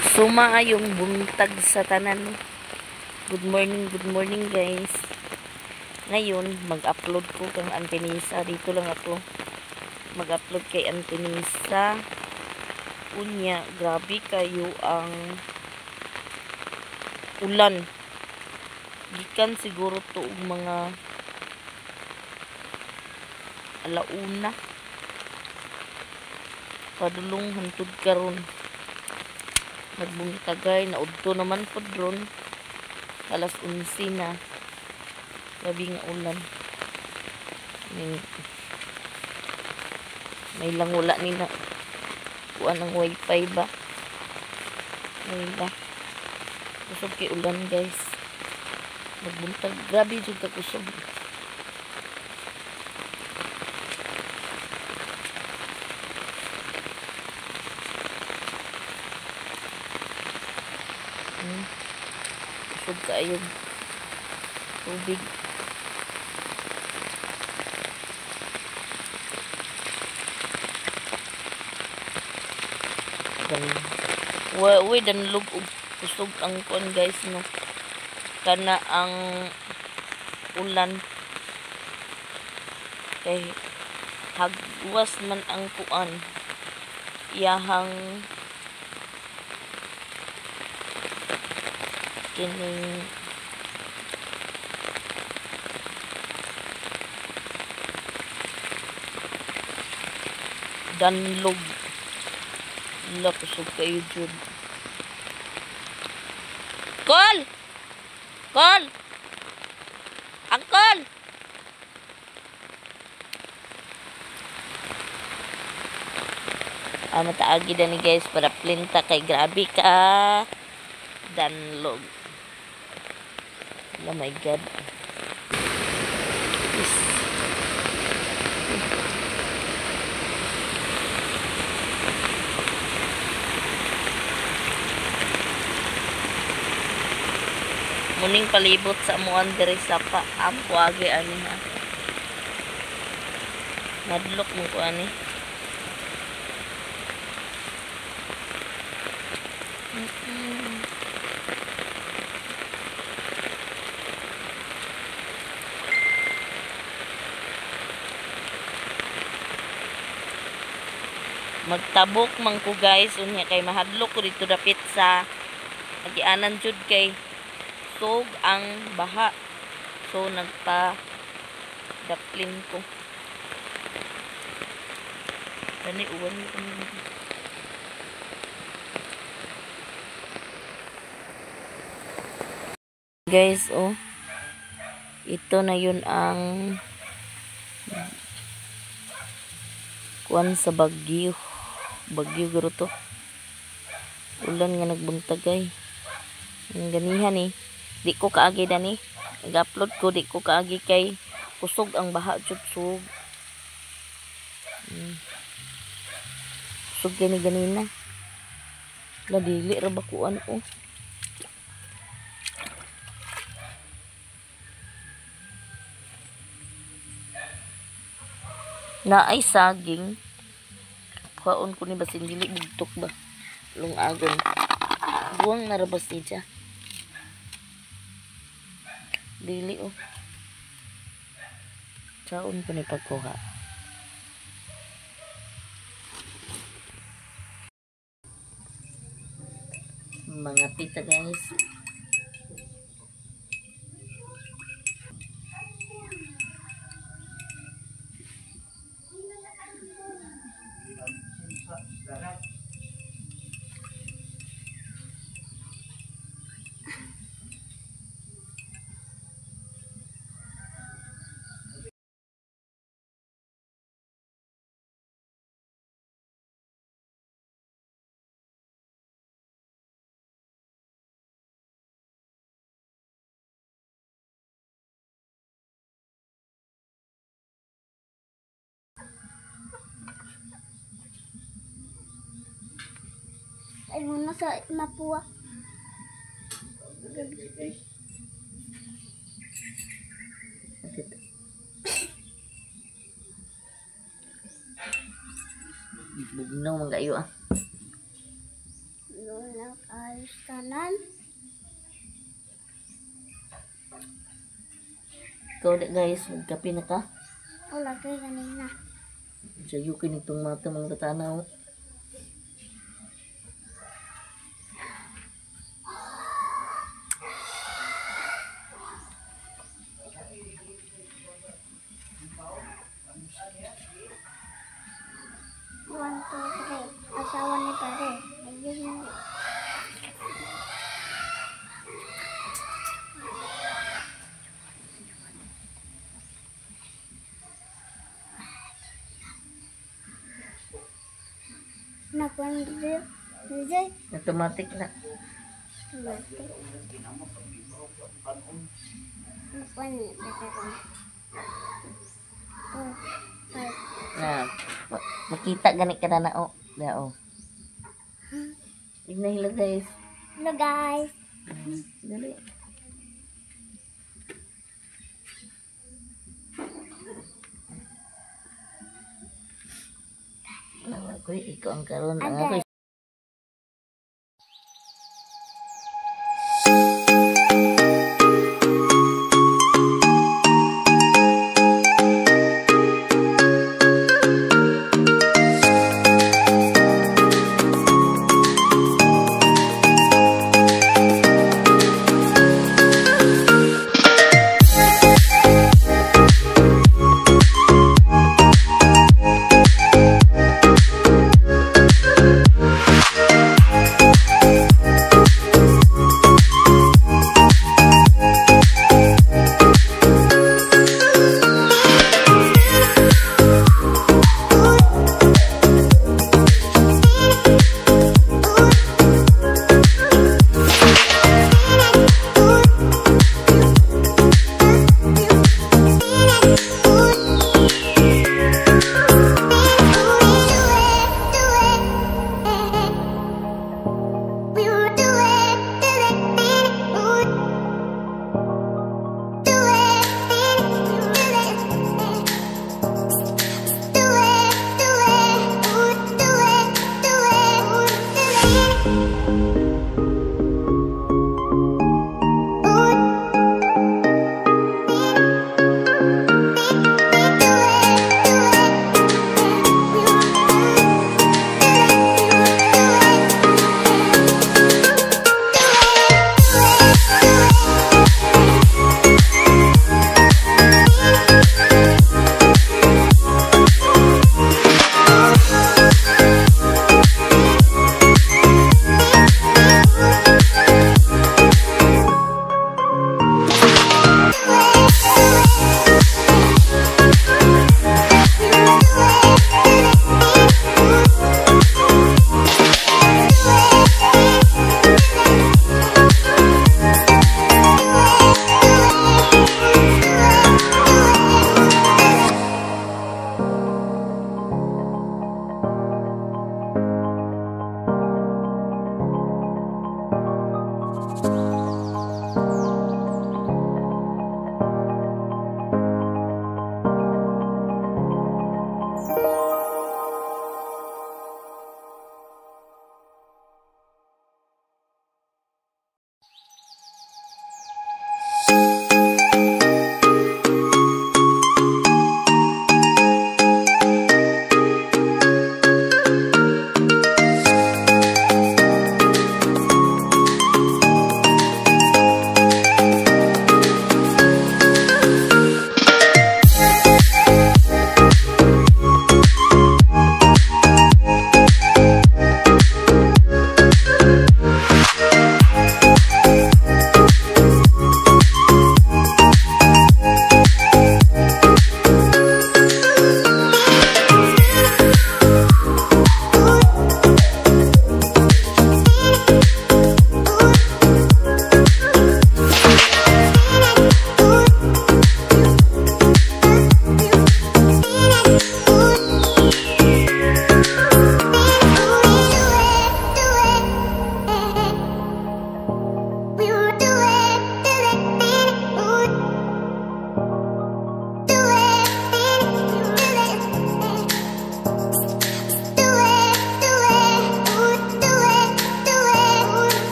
Sumaayong buntag sa tanan. Good morning guys. Ngayon, mag-upload ko kang Auntie Nisa. Dito lang ako mag-upload kay Auntie Nisa. Unya, grabe kayo ang ulan. Gikan siguro to og mga alauna. Padulong hantud karon. Nagbuntagay, naudto naman pod ron. Alas 11 na. Grabe nga ulan. May lang wala nila. Kuan ang wifi ba? May ba? Kusog kay ulan guys. Nagbuntag. Grabe jud ka kusog. Kusog kaayo tubig. Wa danlog og kusog ang kuan guys no. Kana ang ulan kay hagwas man ang kuan iyahang kining danlog. Wala, kusog kayo jud. Call! Call! Angkol! Ah, mataagi na ni guys para plinta kay grabe ka danlog. Oh my God. Yes. Muning palibot sa amuan diri sa paam kuagi ani ha. Madlok mo ko ani. Magtabok man ko guys unya kay mahadlok ko dito dapit sa agianan jud kay sog ang baha. So nagpa daplin ko. Kani uwan ko. Guys, oh. Ito na yun ang kuan sa bagyo. Bagyo guro to. Ulan nga nagbuntagay. Ang ganihan eh. Di ko kaagi dani. Nag-upload ko, di ko kaagi kay kusog ang baha jud sug. Kusog gani ganina. La dili ra ba kuan oh. Naay saging. Kuhaon ko ni basin dili bugtok ba. Lungagon. Buwang na ra ba siya? Dili oh. Saon ko ni pagkuha. Mga pita guys. Ay muna sa Mapua. Bugnaw man kayo ah. Luna. Tanan. Ikaw na guys, magkape na ka. Wala kay kanina. Sa UK nitong mata mga katanaw. One, two, three. Asawa ni pare. Ayun. Nakuha ni Jay. Automatic na. Mati. Nakuha ni Jay. Four, five. Na, makita gani ka na na oh. Da oh. Tignan, hello guys. Hello guys. Dali. Nawa ko, ikaw ang karon ang ako. Agay.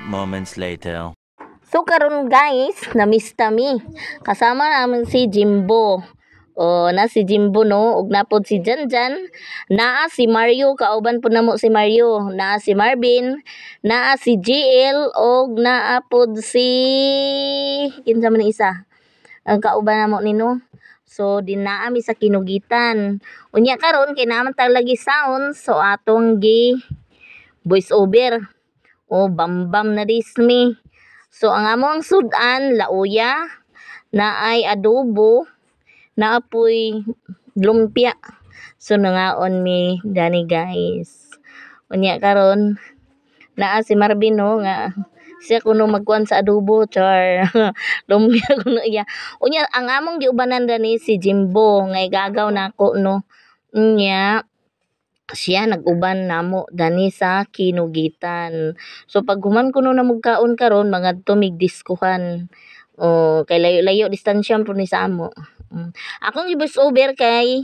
Moments later. So karon guys, namiss ta mi. Kasama namin si Jimbo. O na si Jimbo no, ug napod si Janjan, naa si Mario, kauban po namo si Mario, naa si Marvin, naa si GL og naa pod si kinsa man ni isa. Ang kauban namo nino. So dinaa mi sa Kinugitan. Unya karon kay naa man ta lagi sound, so atong gi voice over. O bambam na dis mi. So ang among sudan lauya, naay adobo, naapoy lumpia. So nangaon mi dani guys. Unya karon naa si Marvin no nga siya kuno magkuan sa adobo char. Lumpia kuno iya. Unya ang among giubanan dani si Jimbo nga igagaw nako no. Unya siya nag-uban namo dani sa Kinugitan. So pag human kuno na kaon karon mangadto mig diskuhan. O kay layo-layo distansya po ni sa amo. Akong i-voice over kay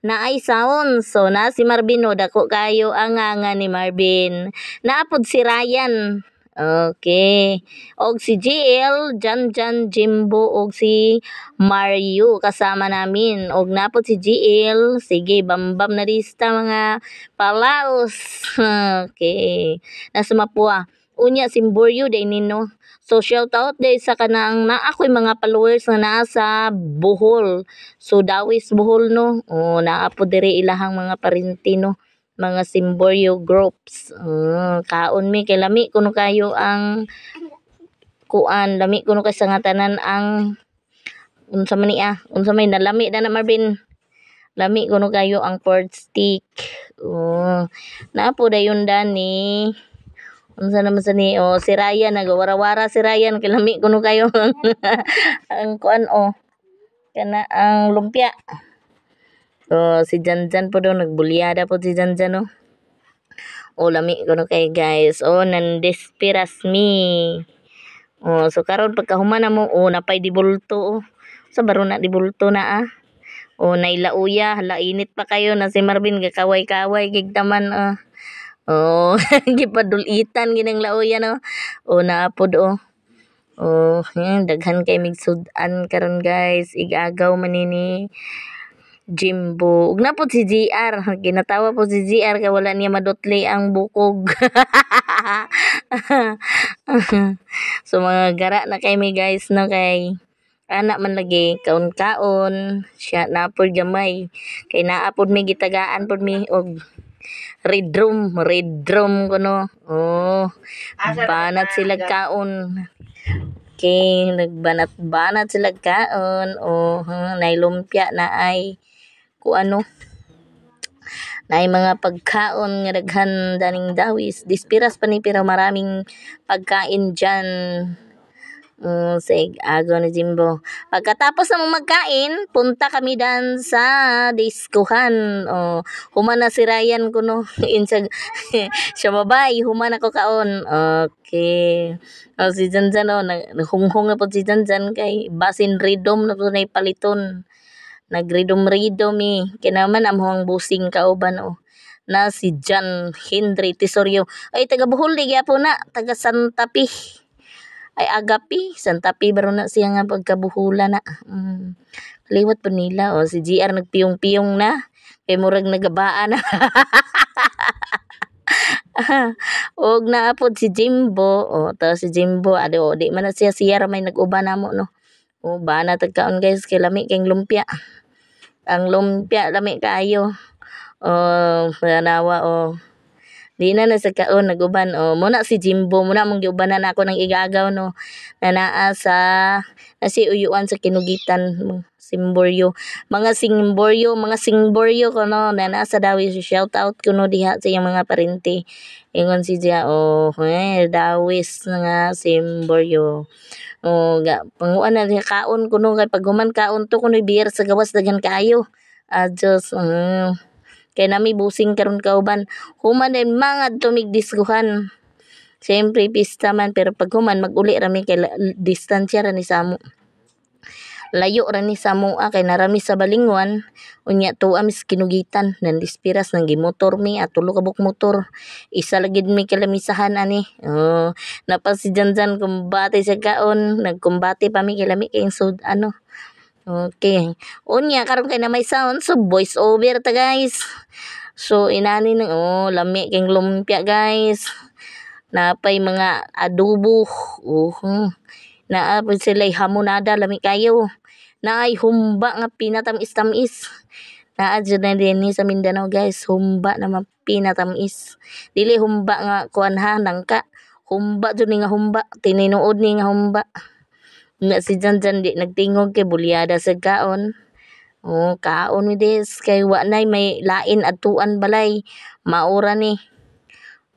naay sound. So na si Marvin no, dako kayo ang nga ni Marvin. Naapod si Ryan. Okay. Og si GL, Jan Jan, Jimbo, og si Mario kasama namin. Og napod si GL. Sige, bambam na lista mga palaos. Okay. Nasa Mapua. Unya Simburyo day nino. So shout out day sa kanang naa ako'y mga followers nga naa sa Bohol. So Dawis Bohol no. O naa po diri ilahang mga parinti no. Mga Simboryo groups. Kaon mi kay lami kuno kayo ang kuan, lami kuno kay sa nga tanan ang unsa man ni ah, unsa may nalami na na Marvin. Lami kuno kayo ang pork stick. Oh, naa po dayon dani. Unsa naman sa ni oh, si Ryan nagawara-wara si Ryan kay lami kuno kayo ang kuan oh. Kana ang lumpia. Oh, si Janjan po daw nagbulyada po si Janjan oh. Oh, lami kuno kay guys. Oh, nandespiras mi. Oh, so karon pagkahuman na mo, oh, napay dibulto oh. Sa baro na dibulto na ah. Oh, nailauya, hala init pa kayo na si Marvin gakaway-kaway gigtaman ah. Oh, gipadulitan ginang lauya no. Oh, naapod oh. Oh, daghan kay mig sud-an karon guys. Igagaw man ni Jimbo. Ug napod si GR. Ginatawa po si GR kay wala niya madutli ang bukog. So mga gara na kay mi guys no kay ana man lagi kaon-kaon siya napod gamay kay naa pod mi gitagaan pod mi og red room kuno. Oh, banat sila kaon. Okay, nagbanat-banat sila kaon. Oh, nay lumpia na ay ku ano naay mga pagkaon nga daghan daning dawis. Dispiras pa ni pero maraming pagkain dyan. Sig agaw ni Jimbo. Pagkatapos na mong magkain, punta kami dan sa diskuhan. Oh, human na si Ryan kuno. Insag siya babay, human ako kaon. Okay. Oh, si Janjan oh, naghunghong na po si Janjan kay basin ridom na po na paliton. Nagridom-ridom eh. Kinaman among busing kauban oh. Na si John Henry Tesorio. Ay taga Bohol di gyapon na, taga Santa Fe. Ay Agapi, Santa Fe baro na siya nga pagkabuhula na. Liwat po nila oh, si GR nagpiyong-piyong na. Kay murag nagabaan na. Og naapod si Jimbo, oh, to si Jimbo ado di man na siya siya ra may nag-uban namo no. Oh, bana tagkaon guys kay lami kay lumpia. Ang lumpia lami kaayo. Oh, manawa oh. Di na na sa kaon naguban oh. Muna si Jimbo, muna mong giubanan ako ng igagaw no. Na naa sa nasi uyuan sa Kinugitan, Simboryo. Mga Simboryo kuno na naa sa Dawis. Shout out kuno diha sa iyang mga parente. Ingon si Gia oh, eh, Dawis nga Simboryo. Oh, ga panguan na diha kaon kuno kay pag human kaon to kuno beer sa gawas daghan kaayo. Adios. Kay nami busing karon kauban. Human din mga tumig diskuhan. Siyempre pista man pero pag human mag-uli rami kay distansya ra ni samo. Layo ra ni sa amoa kay narami sa Balingwan. Unya tuwa mis Kinugitan nan dispiras nang gimotor mi at tulo ka buok motor. Isa la gid mi kalamisahan ani. Oh, napa si Janjan kumbate sa kaon, nagkumbate pa mi kay lami kayong sud ano. Okay. Unya karon kay na may sound, so voice over ta, guys. So inani nang oh lami kayong lumpia, guys. Napay mga adobo. Oh. Naa pud sila hamonada, lami kayo. Naay humba nga pinatamis-tamis. Naa jud na dinhi sa Mindanao, guys, humba na pinatamis. Dili humba nga kuan ha, nangka. Humba jud ni nga humba, tininuod ni nga humba. Na si Janjan di nagtingog kay bulyada sa kaon. Oh, kaon mi des kay wa nay may lain adtuan balay. Maura ni.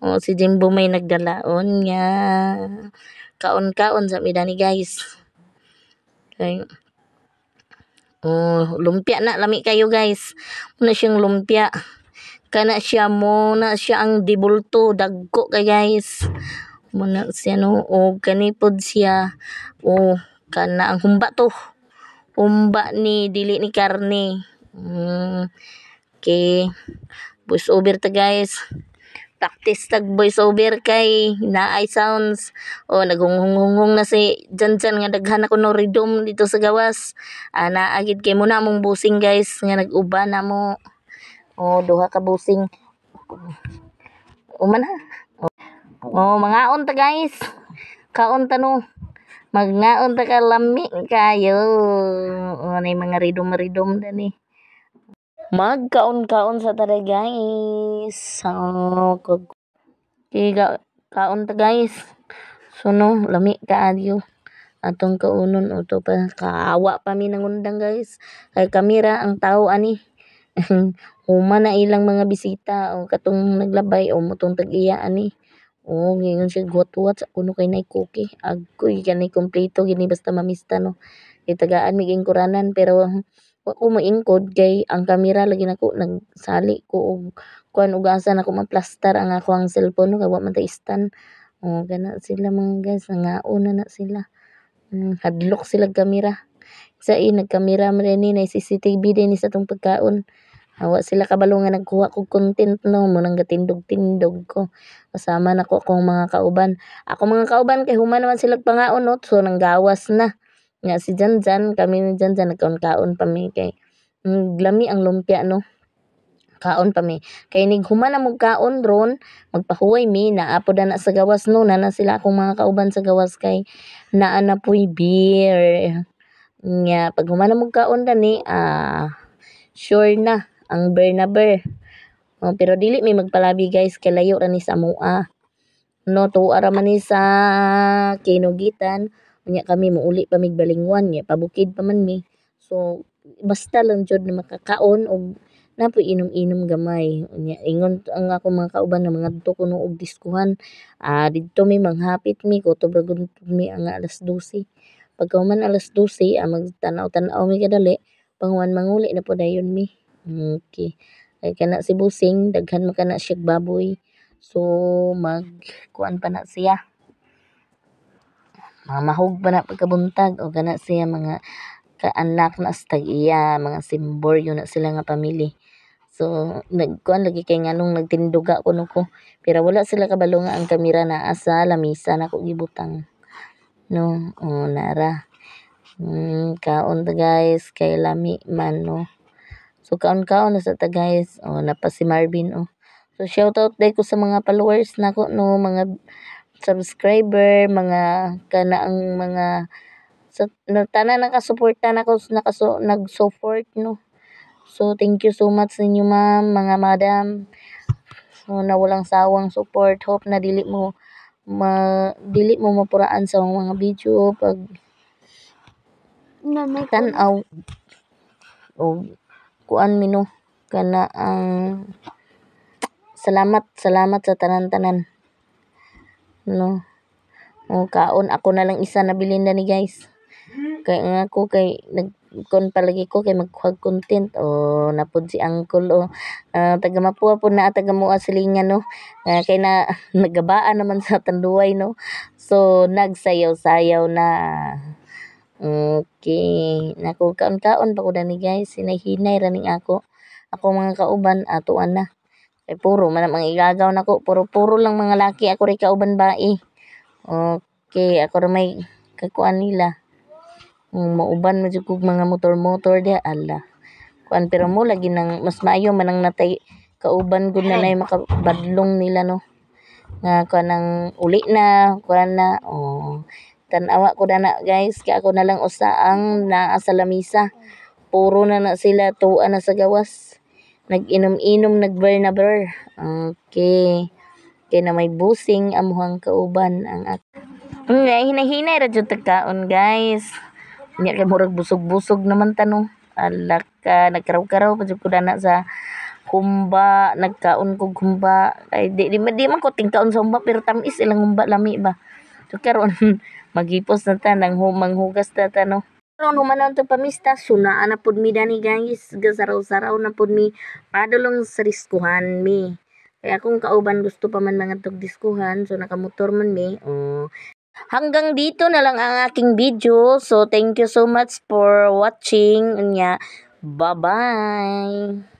Oh, si Jimbo may nagdalaon nga kaon-kaon sa mi dani, guys. Kay oh, lumpia na lami kayo, guys. Muna siyang lumpia. Kana siya mo na siya ang dibulto dagko kay, guys. Muna siya no og kani pod siya, oh, kana ang humba to. Humba ni dili ni karne. Okay. Voice over ta, guys. Practice tag voice over kay naay sounds. O naghunghung na si Janjan nga daghan ako no ridom dito sa gawas. Ah, naa gid kay mo na among busing, guys, nga nag-uban na mo. O duha ka busing. Uman ha. Oh, mangaon ta, guys. Kaon ta no. Magngaon ta ka lami kayo. O nay mga ridom-ridom dani. Magkaon-kaon sa tara, guys. So, kag kaon ta, guys. So no, lami kaayo. Atong kaunon uto pa kaawa pa mi nangundang, guys. Kay kamera ang tao ani. Human na ilang mga bisita o katong naglabay o motong tag-iya ani. Oh, ngingon siya guwat-guwat sa kuno kay nay cookie. Agoy kani kompleto gini basta mamista no. Kay tagaan mig ingkuranan pero wa ko moingkod kay ang kamera lagi nako nagsali ko og kuan ug asa nako maplastar ang akong cellphone no kay wa man tay stand. Oh, kana sila mga guys, nangaon na na sila. Hadlok sila kamera. Sa nagkamera man ni na CCTV din sa atong pagkaon. Wa sila kabalo nga nagkuha kog content no, mo nang gatindog-tindog ko. Kasama nako akong mga kauban. Ako mga kauban kay human naman sila pangaon no, so nanggawas na. Nga si Janjan, kami ni Janjan nagkaon-kaon pa mi kay lami ang lumpia no. Kaon pa mi. Kay nig human na mog kaon ron, magpahuway mi, naa pod na sa gawas no, naa sila akong mga kauban sa gawas kay naa na poy beer. Nya pag human na mog kaon dani, sure na ang beer na beer. Oh, pero dili mi magpalabi, guys, kay layo ra ni sa amoa. No, tuwa ra man ni sa Kinugitan. Unya kami muuli pa mig Balingwan, nya pabukid pa man mi. So basta lang jud na makakaon og napoy inom-inom gamay. Unya ingon ang akong mga kauban nga mangadto kuno og diskuhan. Ah, didto mi manghapit mi, kutob ra gud mi nga alas 12. Pagkahuman alas 12, magtan-aw-tan-aw mi kadali, panghuman manguli na po dayon mi. Okay. Kay kana si Busing, daghan man kana siya baboy. So mag kuan pa na siya. Mamahog pa na pagkabuntag o kana siya mga kaanak na sa tag-iya, mga simboryo na sila nga family. So nagkuan lagi kay nganong nagtinduga kuno ko. Pero wala sila kabalo nga ang kamera naa sa lamisa nako gibutang. No, oh nara. Kaon ta, guys, kay lami man no. So kaon-kaon na sa ta, guys. Oh napa si Marvin oh. So shoutout day ko sa mga followers nako no, mga subscriber, mga kanaang mga sa tanan nakasuporta nako, nakaso nag-support no. So thank you so much sa inyo, ma'am, mga madam. So na walang sawang support. Hope na dili mo mapuraan sa mga video pag tan-aw og kuan mi no kana ang salamat, salamat sa tanan-tanan no. O kaon, ako na lang isa nabilin ni, guys, kay nga ako kay nag kuan palagi ko kay magkuhag content. O napod si uncle o taga Mapua pod na, taga Mua silingan no, kay na nagabaan naman sa Tanduay no, so nagsayaw-sayaw na. Okay. Nako, kaon-kaon pa ko dani, guys. Hinay-hinay ra ning ako. Ako mga kauban atuan na. Kay puro man ang mga igagaw nako, puro-puro lang mga laki ako ray kauban bae. Okay, ako ra may kakuan nila. Mauban man jud kog mga motor-motor diha, ala. Kuan pero mo lagi nang mas maayo man ang natay kauban gud na nay makabadlong nila, no. Nga kanang uli na, kuan na, oh. Tan-awa ko dana, guys, kay ako na lang usa ang naa sa lamisa. Puro na na sila tuwa na sa gawas. Nag-inom-inom, nag-beer na beer. Okay. Kay na may busing amuhang kauban ang ak. Hinay-hinay ra jud tag kaon, guys. Nya kay murag busog-busog naman ta, no. Ala ka, nagkaraw-karaw pa jud ko dana sa humba, nagkaon kog humba. Kay di man ko tingkaon sa humba pero tamis ilang humba, lami ba. So karon maghipos na ta nang manghugas ta ta, no. Karon human na pamista, sunaan na pud mi dani, guys. Gasaraw-saraw na pud mi padulong sa diskuhan mi. Kaya akong kauban gusto pa man mga diskuhan, so nakamotor man mi. Oh. Hanggang dito na lang ang aking video. So thank you so much for watching. Unya, bye-bye.